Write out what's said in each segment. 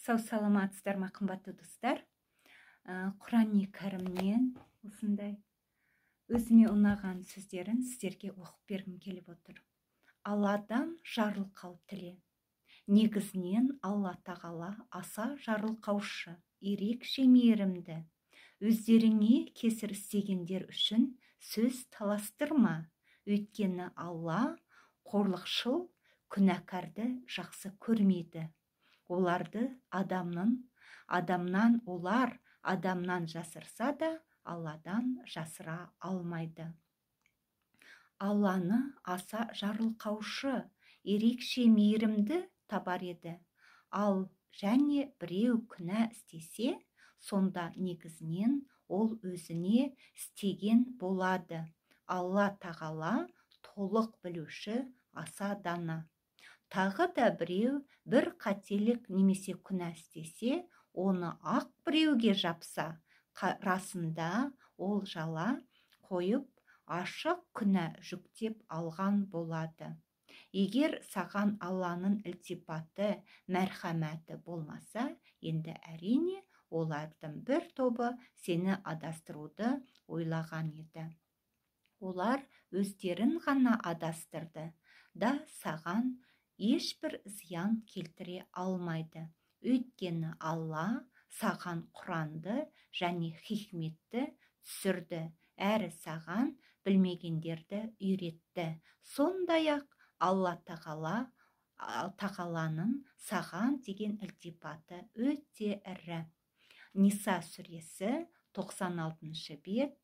Сау саламатсыздар ма, қымбатты достар? Құрани Кәрімнен осындай өзіме ұнаған сөздерін сіздерге оқып бергім келіп отыр. Алладан жарылқау тіле. Негізінен Алла Тағала аса жарылқаушы, ерекше мейірімді. Өздеріңе кесір істегендер үшін сөз таластырма, өйткені Алла қорлықшыл күнәкәрді жақсы көрмейді. Оларды адамнан олар адамнан жасырса да, Алладан жасыра алмайды. Алланы аса жарылқаушы, ерекше мейірімді табар еді. Ал және біреу күнә істесе, сонда негізінен ол өзіне істеген болады. Алла Тағала толық білуші, аса дана. Тағы да біреу бір қателік немесе күнә істесе, оны ақ біреуге жапса, расында ол жала қойып, ашық күнә жүктеп алған болады. Егер саған Алланың ілтипаты, мәрхәмәті болмаса, енді әрине олардың бір тобы сені адастыруды ойлаған еді. Олар өздерін ғана адастырды да, саған ешбір зиян келтіре алмайды. Өйткені Алла саған Құранды және хикметті түсірді, әрі саған білмегендерді үйретті. Сондай-ақ Алла Тағаланың саған деген ілтипаты өте ірі. Ниса сүресі 96 бет,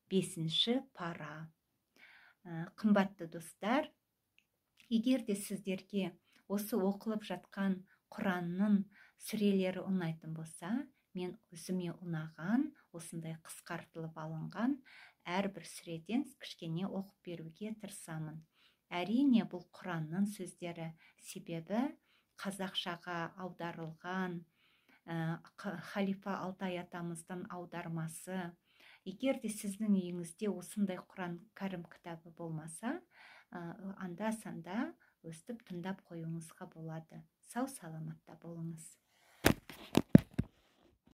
5 пара. Қымбатты достар, егер де сіздерге осы оқылып жатқан Құранның сүрелері ұнайтын болса, мен өзіме ұнаған, осындай қысқартылып алынған әрбір сүреден кішкене оқып беруге тырысамын. Әрине, бұл Құранның сөздері, себебі қазақшаға аударылған Халифа Алтай атамыздың аудармасы. Егер де сіздің үйіңізде осындай Құран Кәрім кітабы болмаса, анда-санда өстіп тыңдап қоюыңызға болады. Сау саламатта болыңыз.